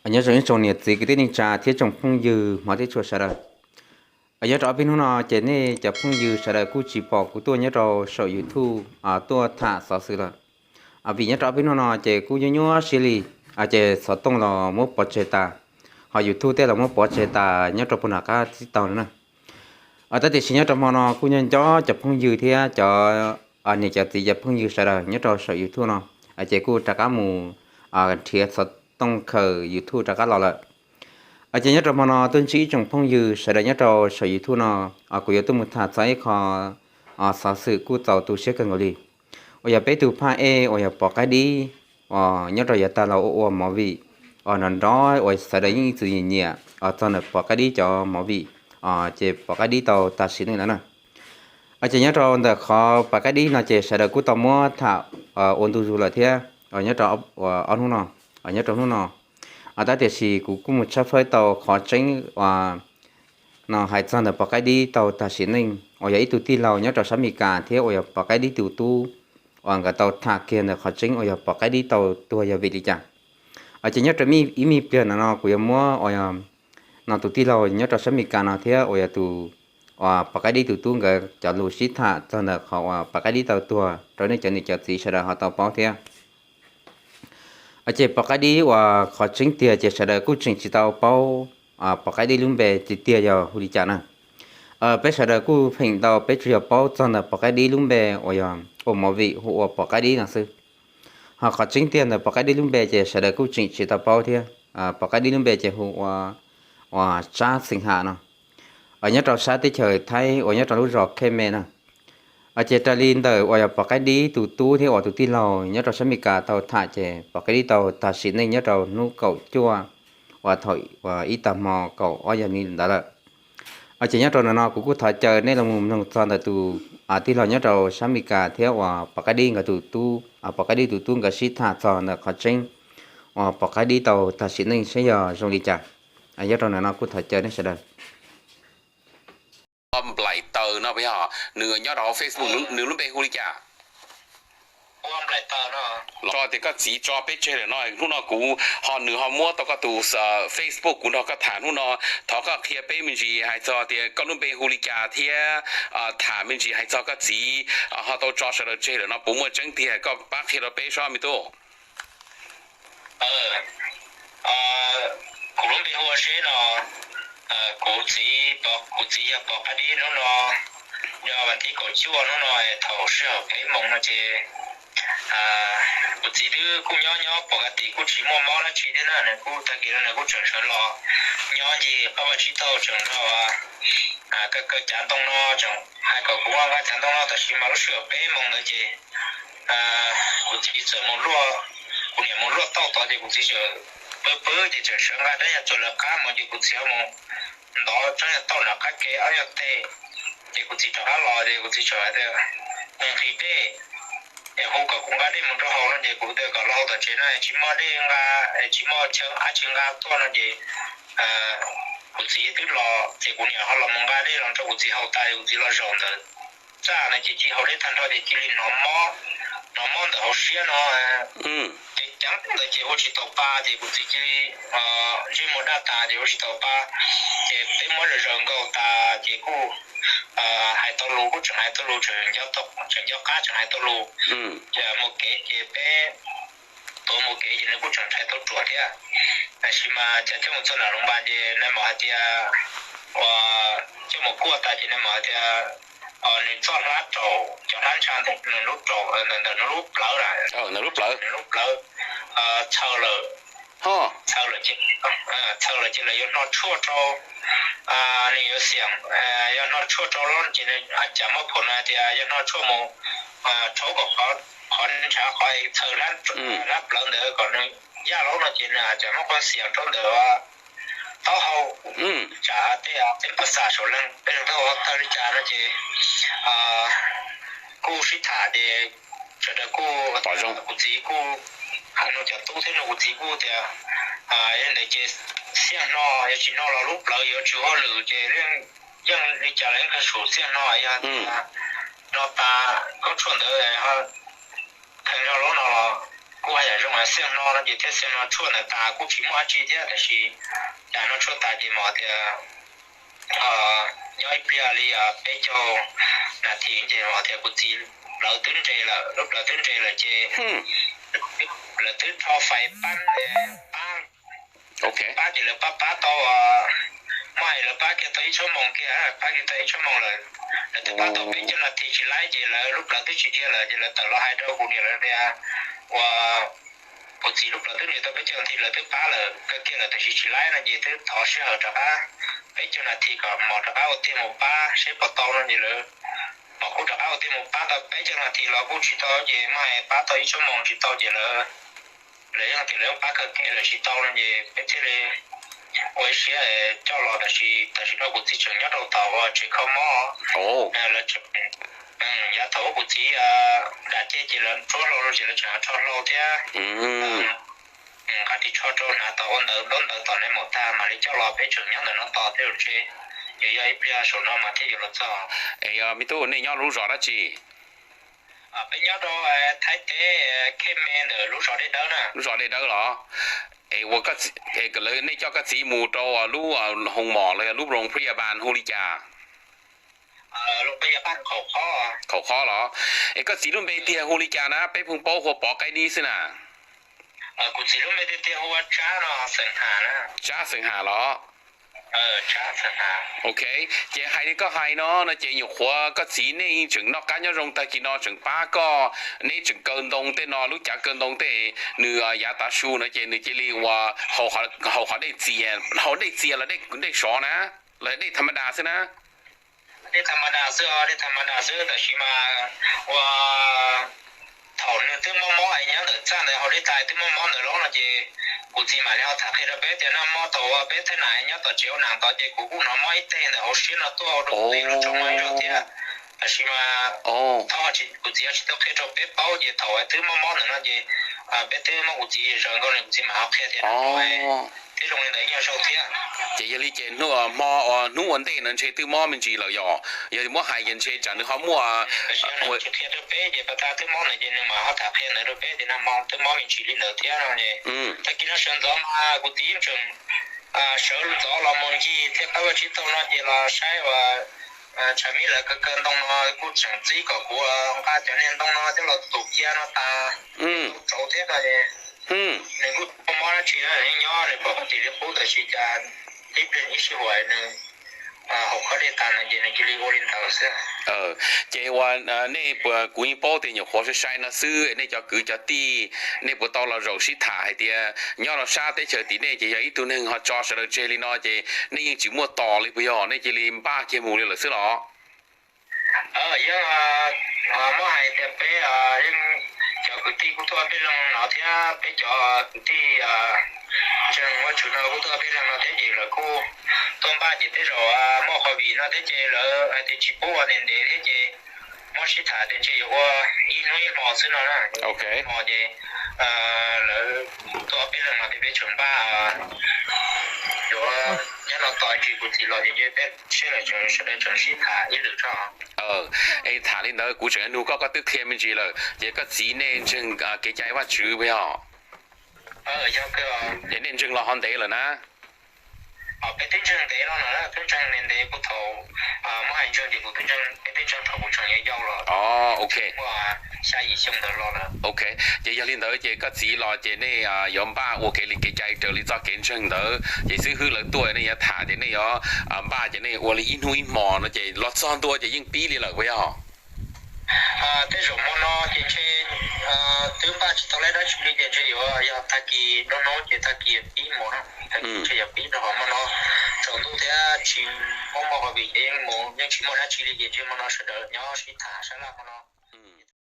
Nyob zoo ib tsoom niam txiv kwv tij neej tsa thiab tsoom phooj ywg hmov thiab tshua sawv daws. Nyob rau ob peb hnub no ces nej cov phooj ywg sawv daws kuj tsis pom kuv tuaj nyob rau saum YouTube tuaj tham xov xwm lawm. Vim nyob rau ob peb hnub no ces kuj nyuaj nyuaj siab li, ces xov tooj los muab pov tseg tas, ho YouTube tej los muab pov tseg tas nyob rau puag nram qab txib taug no na. Tab tiam sis nyob rau hmo no kuj nyob nco cov phooj ywg thiab cov niam cov txiv cov phooj ywg sawv daws nyob rau saum YouTube no, ces kuj rov qab mus nrhiav xov tooj khaws YouTube rov qab los lawm. Ces nyob rau hmo no tuaj ntsib ib tsoom phooj ywg sawv daws nyob rau saum YouTube no, kuv yuav tuaj mus tham txog ib qho xov xwm kuj txaus tu siab kawg nkaus li, uas yog peb tus phaj ej uas yog Pov Qaib Dib, nyob rau yav tag los ua ua movie, nrov nrov uas sawv daws yeej ib txwm nyiam nyiam txog ntawm Pov Qaib Dib cov movie, ces Pov Qaib Dib tau tag sim neej lawm na. Ces nyob rau ntawm qhov Pov Qaib Dib no ces sawv daws kuj tau muab tham ua ntu zus lawm thiab, nyob rau ob hnub no, nyob rau hnub no. Tab tiam sis kuv kuj mus tshawb fawb tau qhov tseeb uas no hais txog ntawm Pov Qaib Dib tau tag sim neej uas yog ib tug tij laug nyob rau sab Mes Kas thiab uas yog Pov Qaib Dib tus tub, uas nkawd tau tham kiag ntawm qhov tseeb uas yog Pov Qaib Dib tau tuag yog vim li cas. Ces nyob rau ib me pliag no no kuv yuav muab uas no tus tij laug nyob rau sab Mes Kas no thiab uas yog tus uas Pov Qaib Dib tus tub nkawd cov lus sib tham txog ntawm qhov uas Pov Qaib Dib tau tuag rau nej cov niam cov txiv sawv daws ho tau paub thiab. Ces Pov Qaib Dib uas qhov tseeb tiag ces sawv daws kuj tseem tsis tau paub Pov Qaib Dib lub npe tiag tiag yog hu li cas na. Peb sawv daws kuj pheem ntau peb tsuas yog paub txog ntawm Pov Qaib Dib lub npe uas yog ua movie hu ua Pov Qaib Dib no xwb. Ho qhov tseeb tiag ntawm Pov Qaib Dib lub npe ces sawv daws kuj tseem tsis tau paub thiab. Pov Qaib Dib lub npe ces hu ua uas Tsab Xeem Ham no, nyob rau sab teb chaws Thaib uas nyob rau lub zos Khej Me na. Ces raws li ntawm uas yog Pov Qaib Dib tus tub thiab uas tus tij laug nyob rau sab Mes Kas tau tham ces Pov Qaib Dib tau tag sim neej nyob rau hnub kaum cuaj uas thaum ib tag hmo kaum ob yog ni ntawd lawm. Ces nyob rau ntawm no kuv kuj thov caw nej los mus mloog txog ntawm tus tij laug nyob rau sab Mes Kas thiab uas Pov Qaib Dib nkawd tus tub, Pov Qaib Dib tus tub nkawd sib tham txog ntawm qhov tseeb uas Pov Qaib Dib tau tag sim neej seb yog zoo li cas. Nyob rau ntawm no kuj thov caw nej sawv daws. Nplaim Taws no, nws nyob rau hauv Facebook, nws lub npe hu li cas? Tso tias koj txiv tso peb tseg lawm no, hnub no kuv ho, nws ho muab tau koj tus Facebook kuv nrog koj tham hnub no, thov koj qhia peb me ntsis hais txog tias koj lub npe hu li cas thiab tham me ntsis hais txog koj txiv ho tau tso sawv daws tseg lawm no puas muaj tseeb tiag, koj pab qhia rau peb sob me tub. Kuv lub npe hu ua Zeb no, kuv txiv, kuv txiv yog Pov Qaib Dib hnub no, yog vas thib kaum cuaj hnub no thaum sij hawm peb moos no ces kuv txiv twb kuj nyob nyob pom ka tim kuj tsis muaj mob dab tsi thiab na, nws kuj tag kis no nws kuj tseem sawv los nyob ncig qab vaj tsib taug tseem los kaw kaw cav ntoo no, tseem hais kom kuv nqa nqa cav ntoo no, tab sis mas lub sij hawm peb moos ntawd ces kuv txiv txawm mus luaj, kuv niam mus luaj tauj tod ces kuv txiv txawm pw pw ces tseem sawv nqa rab nyuag txuas lawv qab mus ces kuv txiv ho mus ntov rab nyuag tauj nram qab ke ob nyuag teg, ces kuv txiv rov qab los ces kuv txiv txawm hais tias nqhis dej, es hu kom kuv nqa dej mus rau haus no ces kuv tias kom los haus tom tsev no tsis muaj dej nqa, tsis muaj chaw dab tsi nqa tuaj no ces kuv txiv twb los ces kuv niam ho los mus nqa dej los rau kuv txiv haus tas es kuv txiv los zaum ntawm txaj no ces cia li haus dej tag nrho ces cia li hnov mob, hnov mob ntawm hauv siab no ceev ceev ntawd ces ua tsis tau pa ces kuv txiv cia li ntsej muag daj tas ces ua tsis tau pa, ces peb muab zaws zaws nkaus tas ces kuj hais tau lus, kuj tseem hais tau lus, tseem nco qab tseem hais tau lus. Ces mus kev ces peb tuav mus kev ces nws kuj tseem rhais tau ruam thiab. Tab sis mas cas coj mus txog nram loos npas ces nws mam hais tias, uas coj mus kuaj tas ces nws mam hais tias nws txoj hlab raum, cov hlab ntsha ntawm nws lub raum, ntawm nws lub plawv, nws lub plawv txhaws lawm, txhaws lawm ces, txhaws lawm ces lawv yuav hno tshuaj rau, nws yuav xiam, yuav hno tshuaj rau lawm ces nws cas muab phuam no hais tias yuav hno tshuaj mus rhaub kom qhov ntshav qhov txhaws hlab plawv ntawd kom nws yaj lawm no ces nws cas muab qhov xiam rau ntawm taub hau, tsam tej, tej paj xas saum leeg peb leeg taub hau tawg li cas no ces kuj sib tham ces sawv daws kuj, kuv txiv kuj hais rau cov tub thiab no kuv txiv kuj tias yog ntawd ces xiaj hno, yog tsis hno los lub plawv yuav tsis hauj lwm ces yeej li cas los yeej kawg sum xiaj hno, yog tias hno tas khaub tshuaj ntawd kheev zog lub no los kuj haj yam zoo xiaj no no ces thiaj xiaj no tshuaj ntawd tas kuj tsis muaj dab tsi thiab, tab sis cas no tshuaj tas ces mas tias nyob ib pliag li peb caug nas this ces mas tias kuv txiv plawv twb nres lawm, lub plawv twb nres lawm ces lawv twb rho fais pab, pab, pab ces lawv pab pab tau, muab hais lawv pab kiag tau ib xuab moos kiag, pab kiag tau ib xuab moos lawm, lawv twb pab tau peb caug nas this tsis laib ces lawv lub plawv twb tsis dhia lawm ces lawv tawm los hais rau kuv niam lawv tias uas kuv txiv lub plawv twb nres tau peb caug nas this lawv twb pab lawm kawg kiag lawm tab sis tsis laib no ces twb thov sij hawm rov qab peb caug nas this kom mos rov qab ua tiag mus pab seb puas tau no ces lawv mos kuj rov qab ua tiag mus pab tau peb caug nas this los kuj tsis tau ces muab hais pab tau ib xuab moos tsis tau ces lawv, lawv yeej tias lawv pab kawg kiag lawm tsis tau no ces peb thiaj li ua ib siab coj los tab sis tam sim no kuv txiv tseem nyob rau tom uas tsev kho mob, lawv tseem, yav thaum ub kuv txiv dam ceg ces lawv rhuav hlau ces lawv tseem rho hlau thiab nqa ris tsho rau hnav tom ua ntawv ntaub ntawv tom ne mus tag mam li coj los peb tseem nyob ntawm no tos tej zaum ntshe yuav yog ib pliag saum no mas thiaj yuav los txog. Es yog me tub nej nyob lub zos dab tsi? Peb nyob rau Thaib teb Khej Me ntawm lub zos Dej Dawb na. Lub zos Dej Dawb los? Es ua, es lawv nej coj koj txiv mus rau lub hoo mom los yog lub roos phaj yas npas hu li cas? Khaum Khob los? Es koj txiv lub npe tiag hu li cas na? Peb pheej paub hu ua Pov Qaib Dib xwb na. Kuv txiv lub npe tiag tiag hu ua Tsab no, Xeem Has na. Tsab Xeem Has los? Ok, ces hais li koj hais no no ces nyuam qhuav koj txiv nej tseem noj qab nyob zoo tag kis no tseem pab koj, neb tseem kaw ntoo tej no, lub cav kaw ntoo tej, nws yav tav su no ces nws cia li ua haus qhov dej txias, haus dej txias los dej sov na, los dej tham ma das xwb na? Dej tham ma das xwb, dej tham ma das xwb tab sis mas ua thaum nws twb mob mob es nyob ntawm txaj ntawd haus dej tas twb mob mob ntawd los no ces kuv txiv mam li ho tham qhia rau peb tias noj mob tau ua peb thaj nam nyob tom tsev ua nam tod ces kuv kuj hnov mob ib teg ntawm hauv siab no tuaj rau kuv txiv lub tshoob ib zaug thiab. Tab sis mas thaum kuv txiv tsis tau qhia rau peb paub ces thaum twb mob mob ntawd no ces peb twb muab kuv txiv zaws nkaus li kuv txiv mam ho qhia tias thiab zoo li ntawd ib nyuag zaug thiab. Ces yog li ces hnub, hmo, hnub ua ntej no ntshe twb mob me ntsis lawm yog, yog muab hais ces ntshe tsam nws ho muaj, tsis qhia rau peb ces pas tas twb mob ntawd ces nws mam ho tham qhia ntawd rau peb tias nag hmo twb mob me ntsis li ntawd thiab no es. Tag kis no sawv ntxov mas kuv txiv yeej tseem sawv ntxov los mus ncig thiab qab vaj tsib taug no ces los saib uas tshav mib lawv kaw kaw ntoo no kuj tseem txib kom kuv nqa cov niag ntoo no coj los tus cia no tas, tus tsauv thiab no es nws kuj tsis mob dab tsi, nws nyob nws pom qhov tim li qub tab sis cas tib pliag ib sij huam nws haus khob dej tas no ces nws cia li ua li ntawd xwb. Ces ua nej, kuv yeej paub tias nyuam qhuav sai sai no xwb, nej cov kwv cov tij, nej puas tau los zaum sib tham hais tias nyob rau sab teb chaws tim nej ces yog ib tug neeg ho tso sawv daws tseg li no ces nej yeej tsis muaj tos li puas yog nej cia li npaj kiag mus li lawm xwb los? Yeej, muab hais tias peb yeej, cov kwv tij kuj tuaj peb leeg no thiab peb cov kwv tij ntseeg Vajtswv no kuj tuaj peb leeg no thiab ces lawv kuj tuaj npaj ces tej zaum muaj covid no thiab ces lawv hais tias tsis pub ua ntev ntev thiab ces muab sib tham tias ntshe yuav ua ib hnub ib hmo xwb no na. Hmo ces lawv tuaj peb leeg no thiab peb tseem npaj yuav nyob no tos ntsis kuv txiv los ces peb sawv daws tseem sib tham ib lwm tso. Es tham li ntawd kuv tseem nug koj, koj twb qhia me ntsis lawm ces koj txiv nej ntseeg kev cai Vajtswv puas yog? Es nej ntseeg los ho ntev lawm na? Peb twb ntseeg ntev los no, twb ntseeg ntev ntev puag thaum muab hais ntseeg ces kuv twb ntseeg, peb twb ntseeg thaum kuv tseem yau yau los. Ok, ces yog li ntawd ces koj txiv los ces nej yuav npaj ua kev li kev cai raws li txoj kev ntseeg ntawd ces xib hwb lawv tuaj nej yuav tham ces nej yuav npaj ces nej ua li ib hnub ib hmo no ces los txog ntua ces yeej pib li lawm puas yog? Tej zaum hmo no ces ntshe twb npaj tsis tau dab tsi li ces ntshe yuav yog tag kis nruab hnub ces tag kis pib mus no, tag kis ntshe yuav pib rau hmo no, tsaus ntuj thiab tsis muaj muaj covid ces yeej mus yeej tsis muaj dab tsi li ces ntshe hmo no sawv daws nyob sib tham sab laj hmo no.